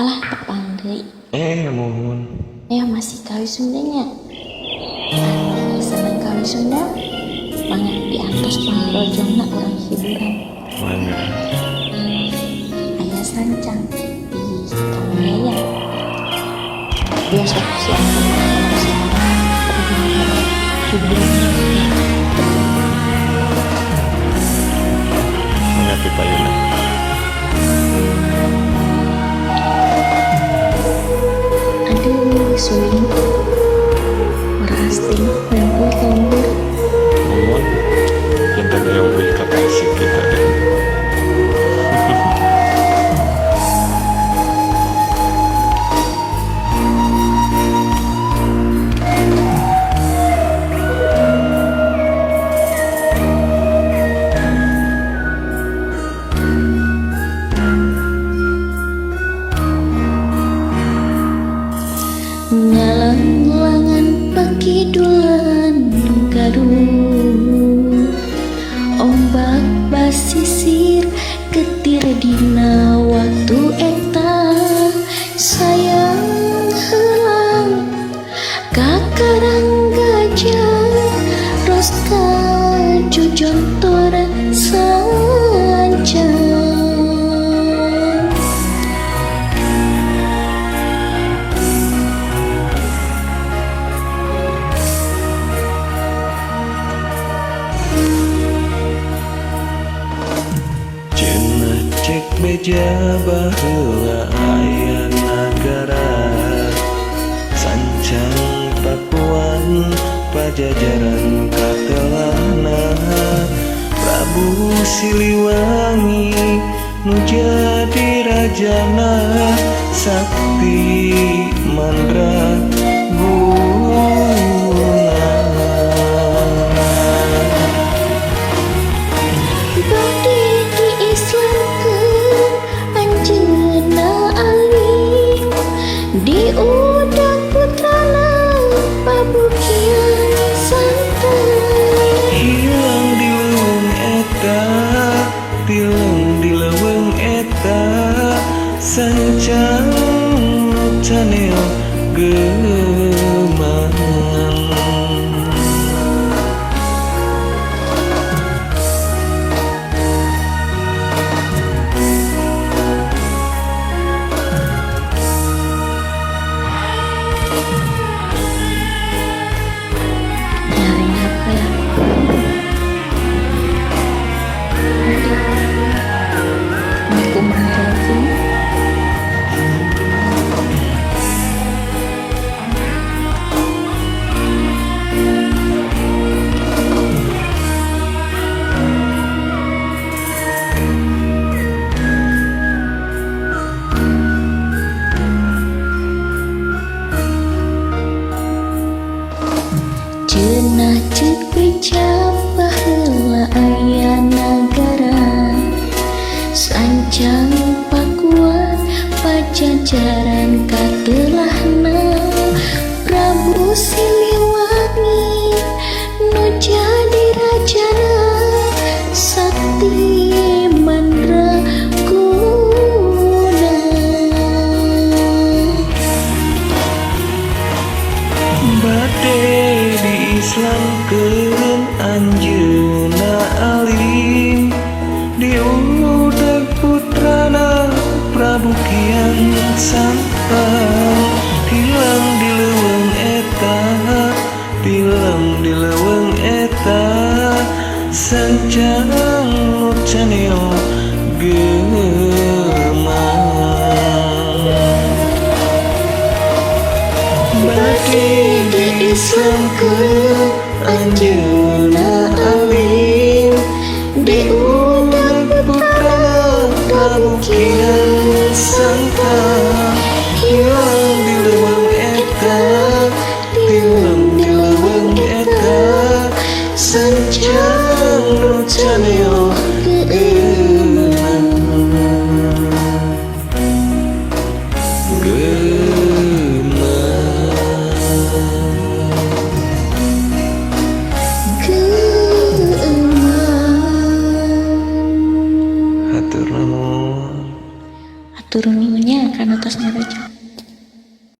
Alah, tepang deui. Eh, muhun. Ayo masih kawi Sundanya. Anu seneng kawi Sunda, mangga diantos pangrojongna, urang hiburan. Mangga. Aya sancang di Kang Yaya. Bioskop siang hiburan. Mangga pipayuna. Aduh, suling. Ora asting, hoyong uih ka lembur. Muhun. Kinten hoyong uih ka Tasik kita deh. Ngalanglangan pakidulan Garut, ombak basisir getir dina waktu eta. Sayang helang ka Karang Gajah, ros ka jojontor sancang. Cenah cek beja baheula aya nagara Sancang Pakuan Pajajaran katelahna, Prabu Siliwangi nu jadi rajana, sakti mandra guna. Bade diislamkeun anjeunna alim, diudag putrana Prabu Kian Santang. Hilang di leuweung eta, tileng di leuweung eta, sancang caneo geumang. Nyaring apa ya? Aduh, ini kumaha sih? Cenah ceuk beja baheula aya nagara Sancang Pakuan Pajajaran katelahna, Prabu Siliwangi nu jadi rajana, sakti mandra guna. Bade diislamkeun anjeunna alim, diudag putrana Prabu Kian Santang. Hilang di leuweung eta, tileng di leuweung eta, sancang nu caneo geumang. Bade diislamkeun anjeunna alim, diudag putrana Prabu Kian Santang. Hilang di leuweung eta, tileng di leuweung eta, sancang nu caneo geumang. Geumang. Geumang. Hatur nuhun. Hatur nuhun nya kana tos ngarojong.